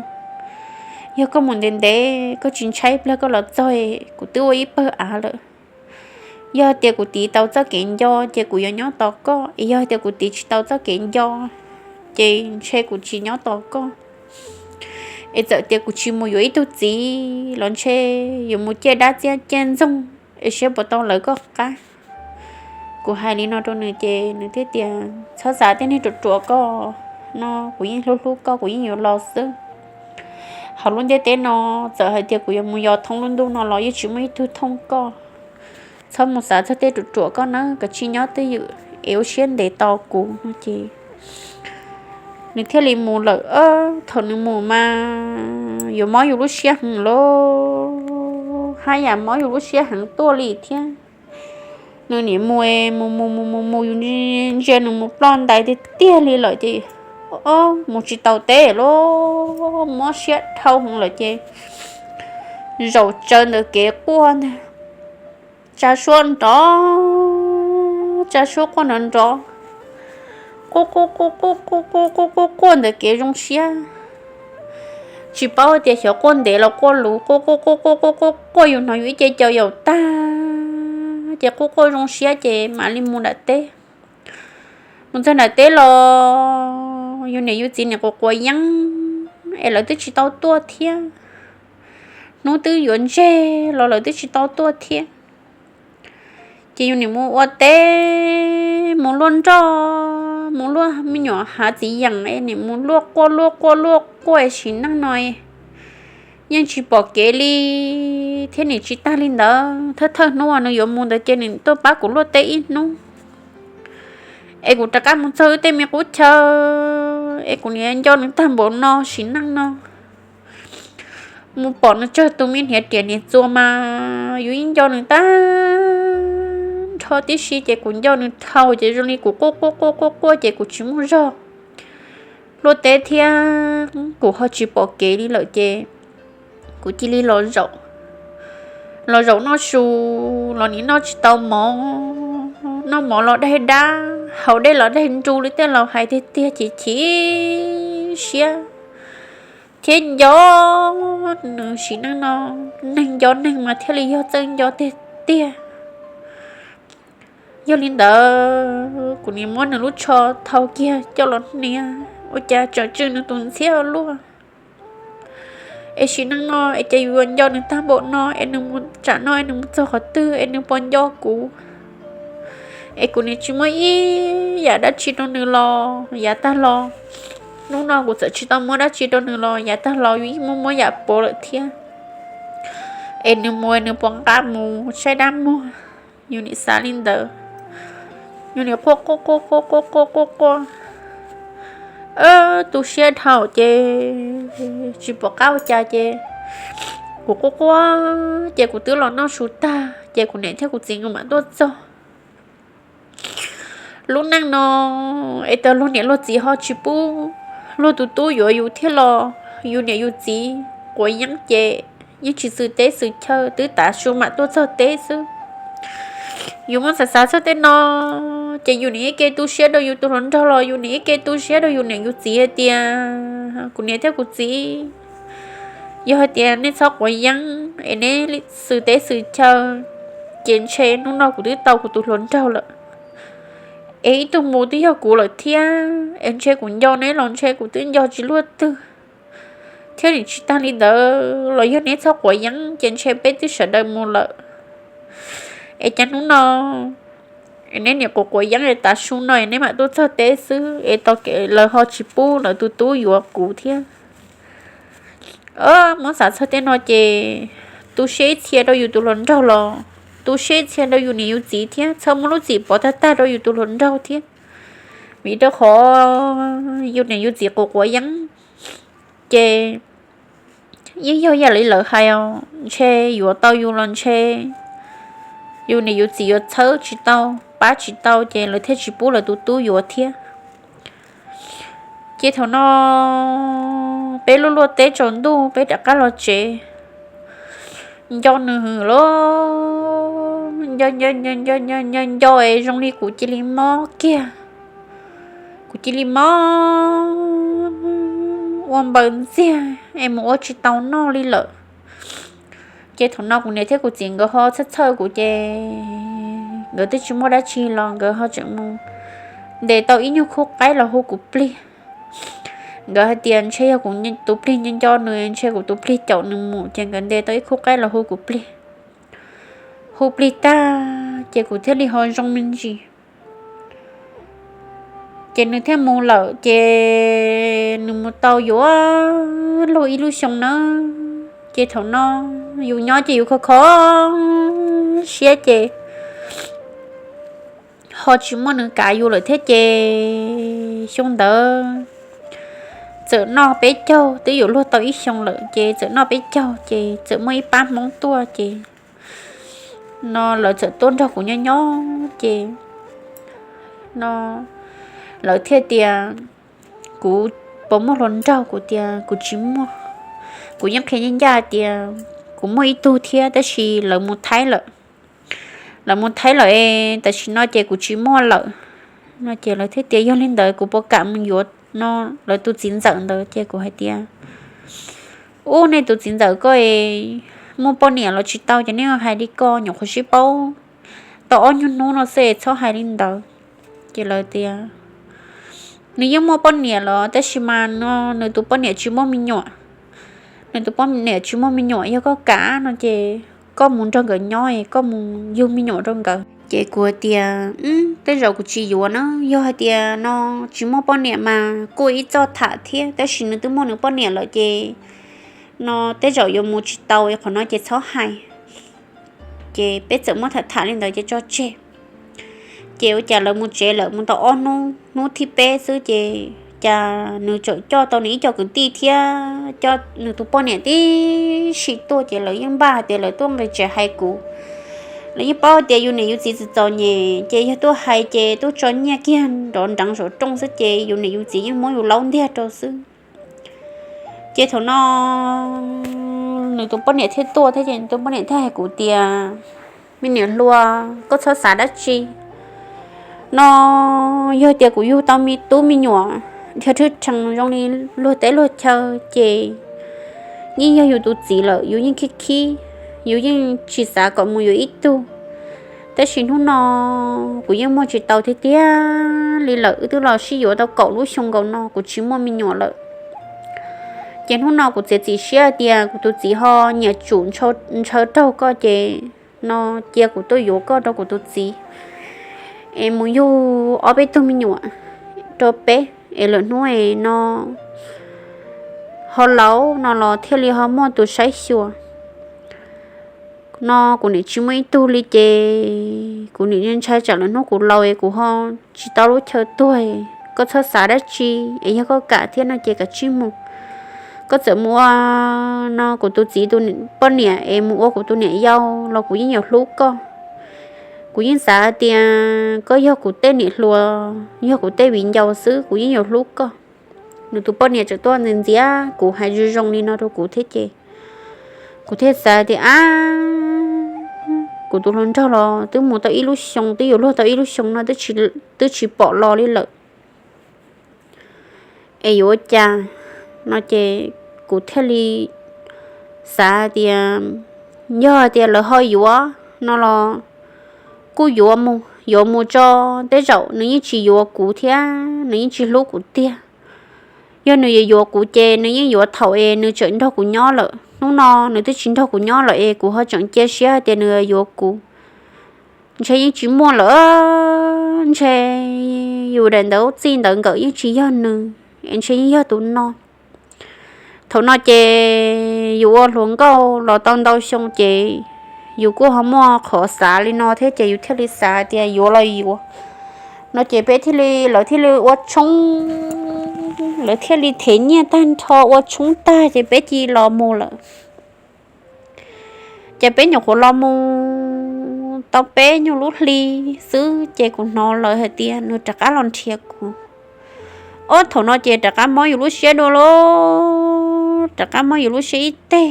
Yog koj mus ntev ntev koj tsis ntshai, ib pliag koj los txog kuv twb ua ib pawg av lawm. Yog tias kuv tiv tau txoj kev nco ces kuv yuav nyob tos koj, es yog tias kuv tiv tsis tau txoj kev nco ces ntshe kuv tsis nyob tos koj. Es txawm tias kuv tsis mus yuav ib tug txiv los ntshe yuav mus ciaj dab txiab ciaj ntxoog es siab puas tau lawv koj qab. Kuv hais li no rau nws ces nws thiaj tias, txhob xav tej neeg ruam ruam koj no, kuv yeej hlub hlub koj, kuv yeej yuav los xwb. Hauv lub ntiaj teb no txawm hais tias kuv yuav mus yos thoob lub ntuj no los yeej tsis muaj ib tug thooj koj. Txhob mus xav txog tej ruam ruam koj na, koj cia li nyob twj ywm es ua siab ntev tos kuv no ces nws thiaj li mus lawm. Thaum nws mus mas yuav mob yus lub siab heev lawm, haj yam mob yus lub siab heev tuaj li thiab. Nws niam mus mus mus mus mus mus yus ntsia nws mus ploj ntais tiag tiag li lawm ces, o, mus tsis tau teb lawm, mob siab dhau heev lawm ces zaum tsawv ntawm kev quaj ntag. Tsa suab nrov, tsa suab quaj nrov nrov, quaj quaj quaj quaj quaj quaj quaj quaj ntawm kev zoo siab. Tsis paub tias xyov quaj ntev los quaj luv, quaj quaj quaj quaj quaj quaj quaj yus hnov yus ib ce caum yaum tag ces quaj quaj zoo siab ces mam li mus nram teb. Mus txog nram teb los yus niam yus txiv nim quav quav yeeb es lawv twb tsis tau tuaj thiab. Hnub twb yuav ntseg los lawv twb tsis tau tuaj thiab. Ces yus nim mus ua teb, mus luaj nroj, mus luaj me nyuam hav txiv yeem es nim mus luaj quaj luaj quaj luaj quaj es sim neej no yeej tsis pom kev li thiab. Nim tsis tag li ntawd, thawj thawj hnub uas nws yuav mus ntawd ces nws tuaj pab kuv luaj teb ib hnub es kuv rov qab mus txog wb tej me qub chaw es kuv nim nco nws tag npaum no sim neej no. Mus pom nws tsawg tus me hniav riam hniav txuas mas yus yeej nco nws tag nrho tib si ces kuv nco nws dhau ces zoo li kuv quaj quaj quaj quaj quaj ces kuv tsis muaj zog luaj teb thiab kuv ho tsis pom kev li lawm ces kuv cia li los zaum, los zaum noj su, los nim noj tsis tau mov, noj mov los daig dab, haus dej los daig nru li tej laus hais tiag tiag ces chim siab thiab nco nws sim neej no. Neeg nco neeg mas thiaj li yog txawj nco tiag tiag. Yog li ntawd kuv nim muab nws lub tsho thau kiag coj los hnia, ua cas tseem tsw nws tus ntxhiab luaj. Es sim neej no es ces yus yuav nco nws tag npaum no es nws mus tsam no es nws mus txog qhov twg es nws puas nco kuv. Es kuv nim tsis muab ib yam dab tsi rau nws los yav tag los, hnub no kuv txawm tsis tau muab dab tsi rau nws los yav tag los yus yeej muab muab yam puav lawm thiab. Es nws mus nws puas nqa mus saib dab muag. Yus nim xav li ntawd, yus nim quaj quaj quaj quaj quaj quaj quaj quaj, tu siab dhau ces tsis pom qab ua cas ces kuv quaj quaj ces kuv twb los noj su tag ces kuv niam thiab kuv txiv nkawd mam tuaj txog. Lub neej no es tas luag niam luag txiv ho tsis pub luag tus tub yuav yus thiab los yus niam yus txiv quav yeeb ces yeej tsis xwm teb xwm chaw, twb tav su mam tuaj txog teb xwb. Yus muab xav xav txog tej no ces yus nim ib ke tu siab rau yus tus hluas nraug los yus nim ib ke tu siab rau yus niam yus txiv hais tias kuv niam thiab kuv txiv, yog hais tias nej txhob quav yeeb es neb xwm teb xwm chaw ces ntshe hnub no kuv twb tau kuv tus hluas nraug lawm, es ib tug mus twb yog kuv lawm thiab, es ntshe kuv nco neb los ntshe kuv twb nco tsis luaj twg. Thiab nim tsis tag li ntawd los yog neb txhob quav yeeb ces ntshe peb twb sawv daws mus lawm. Es cas hnub no es neb nim quav quav yeeb es tav su no es neb mam tuaj txog teb xwb es tos kev lawv ho tsis pub lawv tus tub yuav kuv thiab. Muab xav txog tej no ces tu siab ib txhia rau yus tus hluas nraug los tu siab ib txhia rau yus niam yus txiv thiab, txhob muab lub txim pov tag tag rau yus tus hluas nraug thiab. Vim rau qhov yus niam yus txiv quav quav yeeb ces yeej yog ib yam li lawv hais os, ntshe yuav tau yus los ntshe yus niam yus txiv yuav txhawb tsis tau, pab tsis tau ces lawv thiaj tsis pub lawv tus tub yuav thiab. Ces thaum no peb luaj luaj teb tsaus ntuj peb rov qab los tsev. Nco nws los nco nco nco nco nco nco es zoo li kuv cia li mob kiag. Kuv cia li mob ua npaws ntxiag es mus ua tsis tau noj li lawm. Ces thaum no kuv niam thiab kuv txiv nkawd ho txhawj txhawj kuv ces nkawd twb tsis muaj dab tsi los nkawd ho tseem mus ntes tau ib nyuag khub qaib los hu kuv plig. Nkawd hais tias ntshe yog kuv tus plig nco nco nws, ntshe kuv tus plig caum nws mus, ces nkawd ntes tau ib khub qaib los hu kuv plig. Hu plig tag ces kuv thiaj li ho zoo me ntsis. Ces nws thiaj mus lawm, ces nws mus tau yuav luag ib lub xyoo nawb. Ces thaum no yus nyob ces yus kho kho siab ces ho tsis muaj nws kav yus lawm thiab ces xyoo ntawd txawm noj peb caug, twb yuav luag tau ib xyoo lawm ces txawm noj peb caug ces txawm muaj ib pab Hmoob tuaj ces no lawv txawm tuaj nrog kuv nyob nyob ces no lawv thiaj tias kuv puas muaj hluas nraug, kuv tias kuv tsis muaj. Kuv yeej qhia ncaj ncaj tias kuv muaj ib tug thiab tab sis lawv mus Thaib lawm. Lawv mus Thaib lawm es tam sim no ces kuv tsis muaj lawm. No ces lawv thiaj tias yog li ntawd kuv puas kam mus yuav no lawv tus txiv ntxawm ntawd ces kuv hais tias ub, nej tus txiv ntxawm koj es muaj poj niam los tsis tau ces nej hais li ko, nyuam qhuav sib paub tau ob nyuag hnub no xwb es txhob hais li ntawd. Ces lawv tias nws yeej muaj poj niam los tab sis mas no nws tus poj niam tsis muaj me nyuam. Nws tus poj niam tsis muaj me nyuam, yog koj kam no ces koj mus nrog nkawd nyob es koj mus yug me nyuam rau nkawd. Ces kuv tias tej zaum kuv tsis yuav na, yog hais tias no tsis muaj poj niam mas kuj ib txoj tham thiab, tab sis nws twb muaj nws poj niam lawm ces no tej zaum yuav mus tsis tau, qhov no ces txhob hais. Ces peb txawm muab tham tham li ntawd ces tso tseg. Ces ua cas lawv mus tsev lawm mus tau ob hnub, hnub thib peb xwb ces cas nws txawm coj tau nws ib co kwv tij thiab coj nws tus poj niam tib si tuaj ces lawv yeej npaj hais tias lawv tuaj nqis tsev hais kuv. Lawv yeej paub tias yus niam yus txiv txom txom nyem ces yog tuaj hais ces tuaj tso nyiaj kiag nrov nreev saum rooj xwb ces yus niam yus txiv yeej muab yus laub ntiag rau xwb. Ces thaum no nws tus poj niam thiaj tuaj thiab ces nws tus poj niam thiaj hais kuv tias me niam hluas, koj txhob xav dab tsi. No yog tias kuv yug tau me tub me nyuam dhia rhwb rhees zoo li luag teb luag chaw ces yeej yog yus tus txiv lawm, yus yeej khib khib, yus yeej tsis xav kom mus yuav ib tug. Tab sis hnub no kuv yeej muaj tsis tau tiag tiag li lawm, wb twb los sib yuav tau kaum lub xyoo nkaus no kuv tsis muaj me nyuam lawm. Ces hnub no kuv txiav txim siab tias kuv tus txiv ho nyiam tsum ntshaw raug koj ces no cia kuv tuaj yuav koj rau kuv tus txiv es mus yug ob peb tug me nyuam rau peb es lwm hnub es no ho laus no los thiaj li ho muaj tus saib xyuas. No kuv niam tsis muaj ib tug li ces kuv niam ntshai tsam lwm hnub kuv laus es kuv ho tsis tau lub chaw tuag. Koj txhob xav dab tsi es yog koj kam thiab no ces kav tsij mus. Koj txawm mus ua no kuv tus txiv tus poj niam es mus ua kuv tus niam yau los kuv yeej yuav hlub koj. Kuv yeej xav tias koj yog kuv tej niam hluas, yog kuv tej viv ncaus xwb, kuv yeej yuav hlub koj. Nws tus poj niam tseem tuaj ntxias ntxias kuv hais zoo zoo li no rau kuv thiab ces kuv thiaj xav tias a, kuv tus hluas nraug los twb mus tau ib lub xyoo, twb yuav luag tau ib lub xyoo no twb tsis pom los li lawm es yuav ua cas no ces kuv thiaj li xav tias yog tias lawv ho yuav no los kuj yuav mus, yuav mus tso, tej zaum nws yeej tsis yuav kuv thiab nws yeej tsis hlub kuv tiag. Yog nws yuav yuav kuv ces nws yeej yuav thaum es nws tseem nrog kuv nyob lawm. Hnub no nws twb tsis nrog kuv nyob lawm es kuv ho tseem cia siab hais tias nws yuav kuv. Ntshe yeej tsis muaj lawm, ntshe yus daim ntawv txij ntawv nkawm yeej tsis yog nws, es ntshe yeej yog tus no. Thaum no ces yus ua hluas nkauj los tau ntau xyoo ces yus kuj ho muaj qhov xav li no thiab ces yus thiaj li xav tias yuav los yuav no ces peb thiaj li, lawv thiaj li ua tshoob, lawv thiaj li them nyiaj tag nrho ua tshoob tag ces peb cia li los mus lawm. Ces peb nyuam qhuav los mus tau peb nyuag lub hli xwb ces kuv hnov lawv hais tias nws rov qab los nrhiav kuv. Ob, thaum no ces rov qab mob yus lub siab dua lauj, rov qab mob yus lub siab ib teg.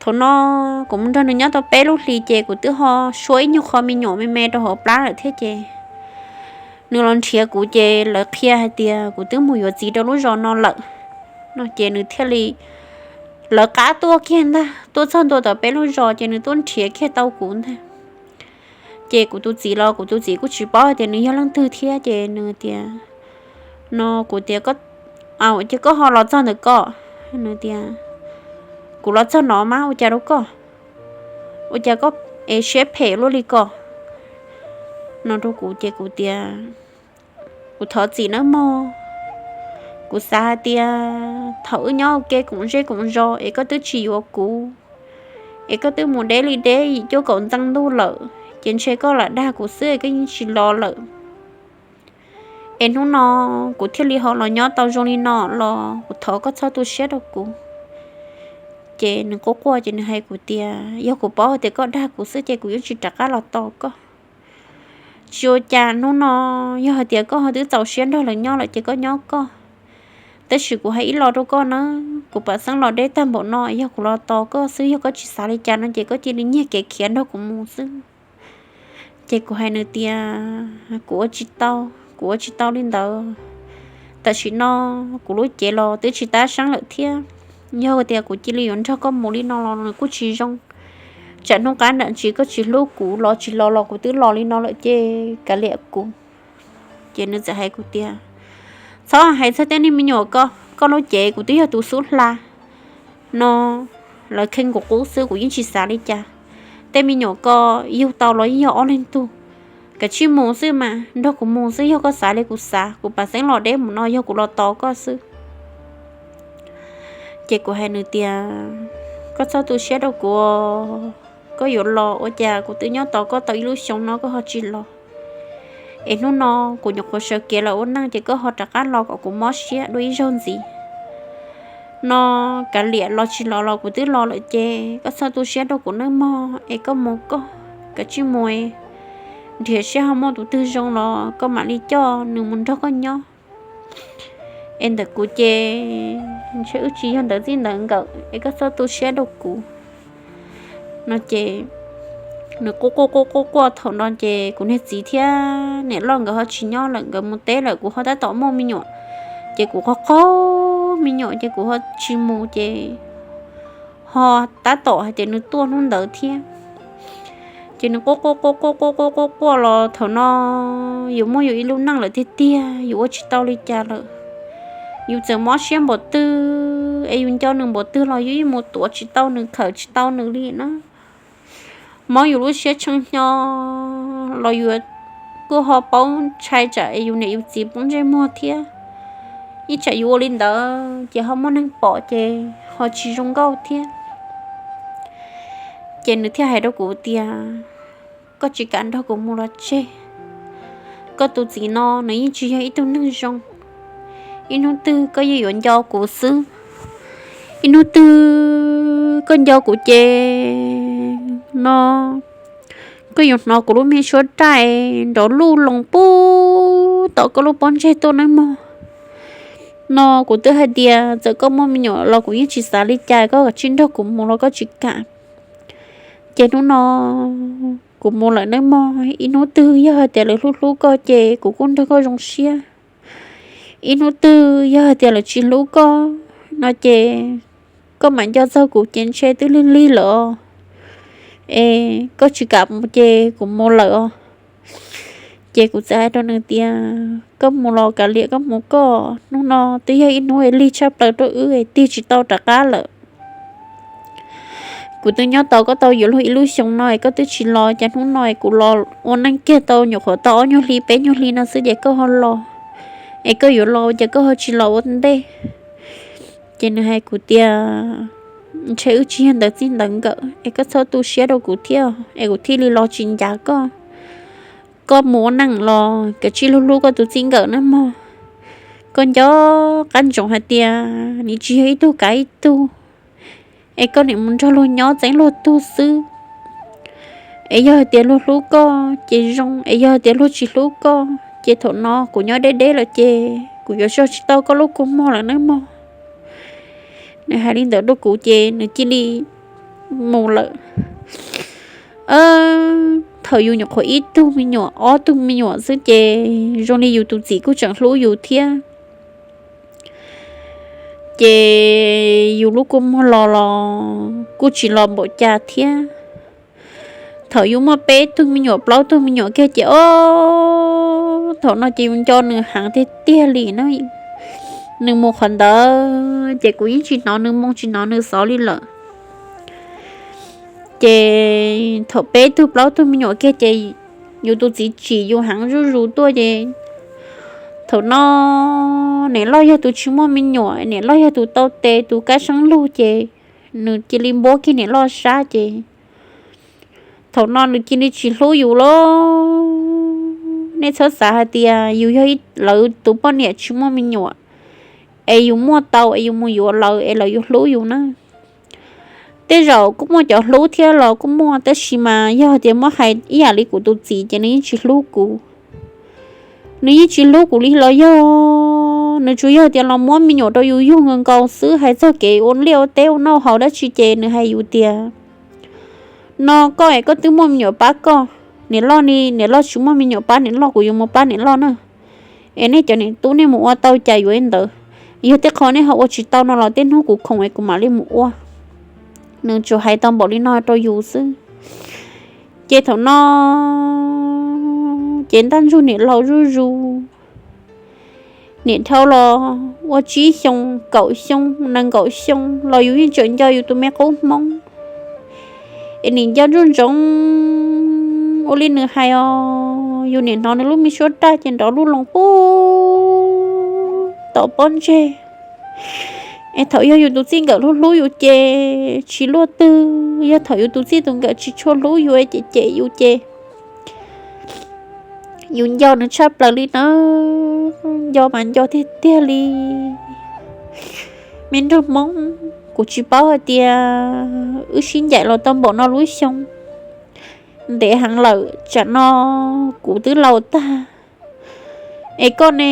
Thaum no kuv mus nrog nws nyob tau peb lub hlis ces kuv twb ho suab ib nyuag qho me nyuam me me rau hauv plab lawm thiab ces nws los nrhiav kuv ces lawv qhia hais tias kuv twb mus yuav txiv rau lub zos no lawm. No ces nws thiaj li lawv qab tuaj kiag ntag, tuaj txog ntua tom peb lub zos ces nws tuaj nrhiav kiag tau kuv ntag. Ces kuv tus txiv los kuv tus txiv kuj tsis paub hais tias nws yog leej twg thiab ces nws tias, no kuv tias, ces koj ho los txog ntawm ko? Nws tias, kuv los txog no mas ua cas rau koj? Ua cas koj es siab phem luaj li ko? No rau kuv ces kuv tias, kuv thov txim nawb mog. Kuv xav hais tias thaum wb nyob ua ke koom zej koom zos es koj twb tsis yuav kuv, es koj twb mus deb li deb yim cuaj kaum ntxeej ntuj lawm ces ntshe koj lam dag kuv xwb es koj yeej tsis los lawm. Es hnub no kuv thiaj li ho los nyob tau zoo li no los kuv thov koj txhob tu siab rau kuv. Ces nws quaj quaj ces nws hais kuv tias yog kuv paub hais tias koj dag kuv xwb ces kuv yuav tsis rov qab los tos koj. Tsis ua cas, hnub no yog hais tias koj ho twb txaus siab nrog lawv nyob lawm ces koj nyob koj. Tab sis kuv hais ib lo rau koj na, kuv pam xeeb los deb tag npaum no, yog kuv los tos koj xwb, yog koj tsis xav li cas no ces koj cia li nyiag kev khiav nrog kuv mus xwb. Ces kuv hais nws tias kuv ua tsis tau, kuv ua tsis tau li ntawd. Tam sim no kuv lub cev los twb tsis tab seeb lawm thiab. Yog tias kuv cia li yuav nrog koj mus li no los nws kuj tsis zoo. Tsam hnub qab nram ntsis koj tsis hlub kuv, los tsis los los kuv twb los li no lawm ces kav liam kuv. Ces nws txawm hais kuv tias txhob hais txog tej niag me nyuam ko, koj lub cev kuv twb yog tus xub hla no, lawv kheej kuv qub xwb kuv yeej tsis xav li cas. Tej me nyuam ko yug tau los yeej yog ob leeg tug. Kav tsij mus xwb mas, nrog kuv mus xwb, yog koj xav li kuv xav, kuv pam xeeb los deb mus no yog kuv los tos koj xwb. Ces kuv hais nws tias koj txhob tu siab rau kuv, koj yuav los ua cas kuv twb nyob tos koj tau ib lub xyoo no koj ho tsis los. Es hnub no kuv nyuam qhuav sawv kev los ua neej ces koj ho rov qab los kom kuv mob siab dua ib zaug ntxiv. No kav liam, los tsis los los kuv twb los lawm ces koj txhob tu siab rau kuv nawb mog, es koj mus koj, kav tsij mus, nrhiav seb ho muaj tus twg zoo los koj mam li coj nws mus nrog koj nyob. Es ntawm kuv ces ntshe wb tsis yog ntawv txij ntawv nkawm es koj txhob tu siab rau kuv. No ces nws quaj quaj quaj quaj quaj thaum no ces kuv niag txiv thiab niam loj nkawd ho tsis nyob lawm, nkawd mus teb lawm, kuv ho tab tom muaj me nyuam. Ces kuv qhov qhov me nyuam ces kuv ho tsis mus ces ho tab tom hais tias nws tuaj hnub ntawd thiab. Ces nws quaj quaj quaj quaj quaj quaj quaj quaj los thaum no yus muaj yus ib lub neej lawm tiag tiag, yus ua tsis tau li cas lawm. Yus txawm mob siab npaum twg es yus nco nws npaum twg los yus yeej mus tuav tsis tau nws, khawm tsis tau nws li na. Mob yus lub siab tshee hnyo los yus kuj ho paub ntshai tsam es yus niam yus txiv poob ntsej muag thiab. Ib tsam yus ua li ntawd ces ho muaj neeg pom ces ho tsis zoo nkauj thiab. Ces nws thiaj hais rau kuv tias koj tsis kam nrog kuv mus los tseg. Koj tus txiv no nws yeej tsis yog ib tug neeg zoo. Ib hnub twg koj yeej yuav nco kuv xwb. Ib hnub twg koj nco kuv ces no koj yuav hnov kuv lub me suab dais nrov luj loos pub tom koj lub pob ntseg tuaj nawb mog. No kuv twb hais tias txawm koj muaj me nyuam los kuv yeej tsis xav li cas, koj kav tsij nrog kuv mus los koj tsis kam. Ces hnub no kuv mus lawm nawb mog, ib hnub twg yog hais tias lawv hlub hlub koj ces kuv kuj nrog koj zoo siab. Ib hnub twg yog hais tias lawv tsis hlub koj no ces koj mam nco txog kuv ces ntshe twb lig lig lawm os. Es koj tsis kam mus ces kuv mus lawm os. Ces kuv txawm hais rau nws tias koj mus los kav liam, koj mus koj, hnub no twb yog ib hnub lig tshaj plaws rau wb es tig tsis tau rov qab lawm. Kuv twb nyob tos koj tau yuav luag ib lub xyoo no es koj twb tsis los, ces hnub no es kuv los ua neej kiag tau nyuam qhuav tau ob nyuag hli peb nyuag hli no xwb ces koj ho los, es koj yuav los ces koj ho tsis los ua ntej. Ces nws hais kuv tias ntshe wb tsis yog ntawv txij ntawv nkawm es koj txhob tu siab rau kuv thiab es kuv thiaj li los tsis ncav koj. Koj mus ua neej los kav tsij hlub hlub koj tus txij nkawm nawb mog. Koj nco qab ntsoov hais tias nws tsis yog ib tug kav ib tug, es koj niam mus nrog luag nyob txeeb luag tug xwb. Es yog hais tias luag hlub koj ces zoo, es yog hais tias luag tsis hlub koj ces thaum no kuv nyob deb deb lawm ces kuv yuav zog tsis tau koj lub kua muag lawm nawb mog. Nws hais li ntawd rau kuv ces nws cia li mus lawm. Thaum yus nyuam qhuav ib tug me nyuam ob tug me nyuam xwb ces zoo li yus tus txiv kuj tseem hlub yus thiab. Ces yus lub kua muag los los kuj tsis los npaum cas thiab. Thaum yus muaj peb tug me nyuam plaub tug me nyuam kiag ces ob, thaum no ces yus nco nws heev tiag tiag li na. Nws mus qhov ntawd ces kuv yeej tsis hnov nws moo tsis hnov nws xov li lawm. Ces thaum peb tug plaub tug me nyuam kiag ces yus tus txiv tsim yus heev zuj zus tuaj ces thaum no niam loj yog tus tsis muaj me nyuam, niam loj yog tus tau tes tus kab seeb lug ces nws cia li npuab kiag niam loj sab ces thaum no nws cia li tsis hlub yus lawm. Nej txhob xav hais tias yus yog lawv tus poj niam tsis muaj me nyuam es yus muaj tau es yus mus yuav lawv es lawv yuav hlub yus na. Tej zaum kuj muaj cov hlub thiab los kuj muaj, tab sis mas yog tias muab hais ib yam li kuv tus txiv ces nws yeej tsis hlub kuv. Nws yeej tsis hlub kuv li los yog, nws tsuas yog tias los muab me nyuam rau yus yug nkaus nkaus xwb, hais txog kev ua liaj ua teb ua noj haus dab tsi ces nws hais yus tias, no koj es koj twb muaj me nyuam pab koj, niam loj ni, niam loj tsis muaj me nyuam pab niam loj, kuv yuav mus pab niam loj na. Es nej cov niam tub nej mus ua tau cas yuav li ntawd, yog tej qho nej ho ua tsis tau no los tej hnub kuv khoom es kuv mam li mus ua. Nws tsuas hais tau npaum li no rau yus xwb. Ces thaum no ces ntaj ntsug niam laus zuj zus, niam dhau los ua tsib xyoo kaum xyoo nees nkaum xyoo los yus yeej tseem nco yus tus me qub hmoob. Es nim nco ntsoov ntsoov ua li nws hais os, yus nim hnov nws lub me suab raj ces nrov lub loo pub tom pob ntseg. Es thaum yog yus tus txij nkawm hlub hlub yus ces tsis luaj twg, yog thaum yus tus txij tus nkawm tsis tshua hlub yus ces cem yus ces yus nco nws tshaj plaws li na. Nco mas nco tiag tiag li. Me nraug hmoob, kuv tsis paub hais tias wb sib ncaim los tau npaum no lub xyoo ntev heev lawm, tsam no kuv twb laus tag. Es koj ne,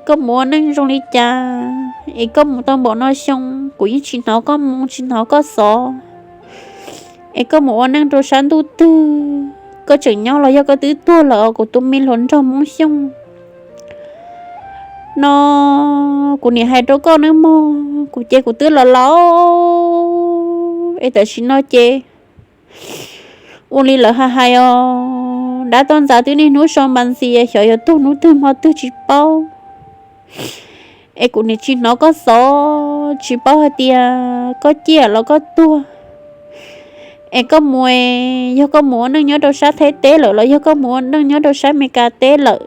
koj mus ua neej zoo li cas es koj mus tau npaum no xyoo kuv yeej tsis hnov koj moo tsis hnov koj xov? Es koj mus ua neej rau sab ntuj twg? Koj tseem nyob los yog koj twb tuag lawm os kuv tus me hluas nraug Hmoob Xyooj? No kuv niam hais rau koj nawb mog, kuv ces kuv twb los laus es tam sim no ces ua li lawv hais hais os, dab toj ntxas twb niaj hnub so npas ntxias, xyov yuav tuag hnub twg hmo twg tsis paub. Es kuv niam tsis hnov koj xov, tsis paub hais tias koj ciaj los koj tuag. Es koj mus, yog koj mus ua neej nyob rau sab Thaib teb lawm los yog koj mus ua neej nyob rau sab Amelikas teb lawm,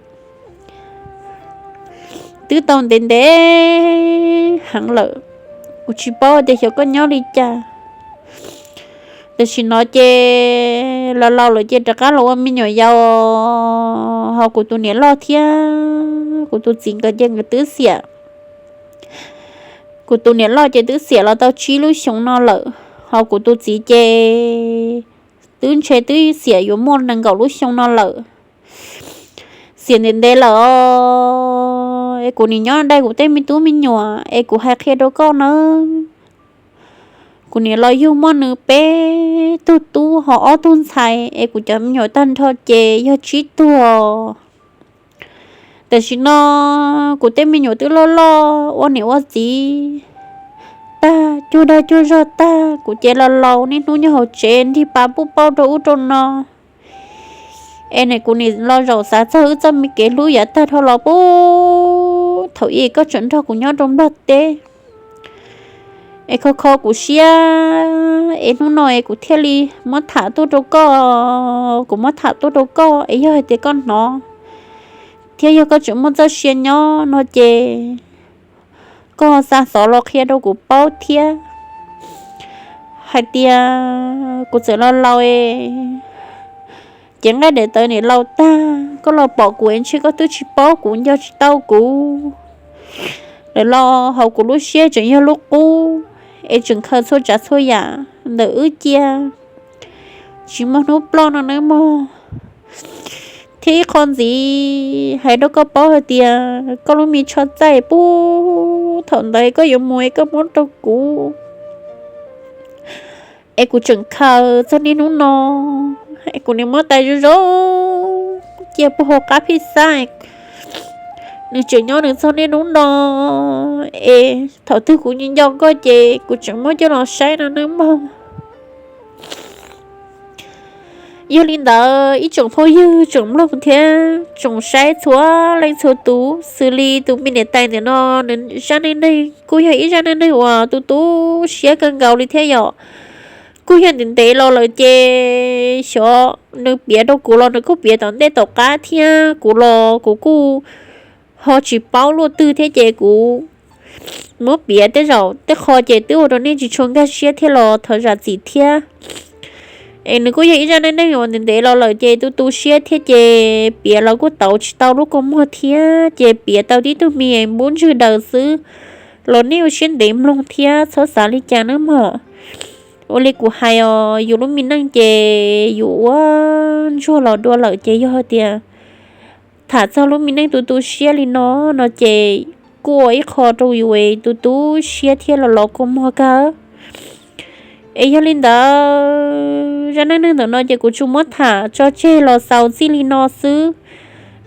twb tau ntev ntev heev lawm, kuv tsis paub tias xyov koj nyob li cas. Tam sim no ces los laus lawm ces rov qab los ua me nyuam yaus, ho kuv tus niam loj thiab kuv tus txiv nkawd ces nkawd twb xiam. Kuv tus niam loj ces twb xiam los tau tsib lub xyoo no lawm, ho kuv tus txiv ces twb ntshe twb xiam yuav muaj nees nkaum lub xyoo no lawm. Xiam ntev ntev lawm os, es kuv nim nyob dai kuv tej me tub me nyuam es kuv hais qhia rau koj nawb. Kuv niam los yug muaj nws peb tug tub ho ob tug ntxhais, es kuv cov me nyuam tag nrho ces yog tsib tug. Tam sim no kuv tej me nyuam twb loj loj ua niam ua txiv tag, cuag dag cuag zog tag, kuv ces los laus niaj hnub nyob hauv tsev nrig pas puj pauj rau ub rau no. Es nim kuv nim los zaum xav txog wb txoj me kev hlub yav tag dhau los puag thaum ub koj tseem nrog kuv nyob rau Nplog teb, es kho kho kuv siab, es hnub no es kuv thiaj li muab tham tuaj rau koj. Kuv muab tham tuaj rau koj es yog hais tias koj hnov thiab yog koj tseem muaj txoj sia nyob no ces koj xa xov los qhia rau kuv paub thiab hais tias kuv txawm los laus es cev nqaij daim tawv nim laus tag, koj los pom kuv es ntshe koj twb tsis paub kuv, nco tsis tau kuv lawm los hauv kuv lub siab tseem yog lub qub es tseem khaws txhua tsav txhua yam ntawm wb cia tsis muaj hnub ploj no nawb mog. Thiab ib qho ntxiv hais rau koj paub hais tias koj lub me tsho txaij puag thaum ntawd koj yuav mus es koj muab rau kuv, es kuv tseem khaws txog niaj hnub no, es kuv nim muab tais zoo zoo cia puag hauv qab phij xab. Nws tseem nyob nws txog niaj hnub no, es thaum twg kuv nco nco koj ces kuv tseem muab coj los saib no nawb mog. Yog li ntawd ib tsoom phooj ywg tsoom mloog thiab tsoom saib txhua leej txhua tus, xws li tus me niam tais ntawm no, nws zaj neej neeg kuj yog ib zaj neej neeg uas tu tu siab kawg nkaus li thiab yom. Kuj yog ntev ntev los lawm ces xyov nws piav rau kuv los nws kuj piav tom ntej tom qab thiab, kuv los kuv kuj ho tsis paub luaj twg thiab ces kuv muab piav tej zaum tej qho ces twb ua rau nej tsis tshua nkag siab thiab los thov zam txim thiab. Es nws kuj yog ib zaj neej neeg uas ntev ntev los lawm ces tu tu siab thiab ces piav los kuj tau tsis tau lub kua muag thiab ces piav tau tib tug me npub ntswg daws xwb, los nej ua siab ntev mloog thiab txhob xav li cas nawb mog. Ua li kuv hais os, yus lub me neej ces yus ua ntsuag los dua lawm ces yog tias tham txog lub me neej tu tu siab li no no ces kuj ua ib qho rau yus tu tu siab thiab los los kua muag kawg. Es yog li ntawd zaj neej neeg ntawm no ces kuv tsuas muab tham tso tseg los xaus txij li no xwb,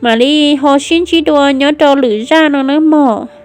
mam li ho sib ntsib dua nyob rau lwm zaj no nawb mog.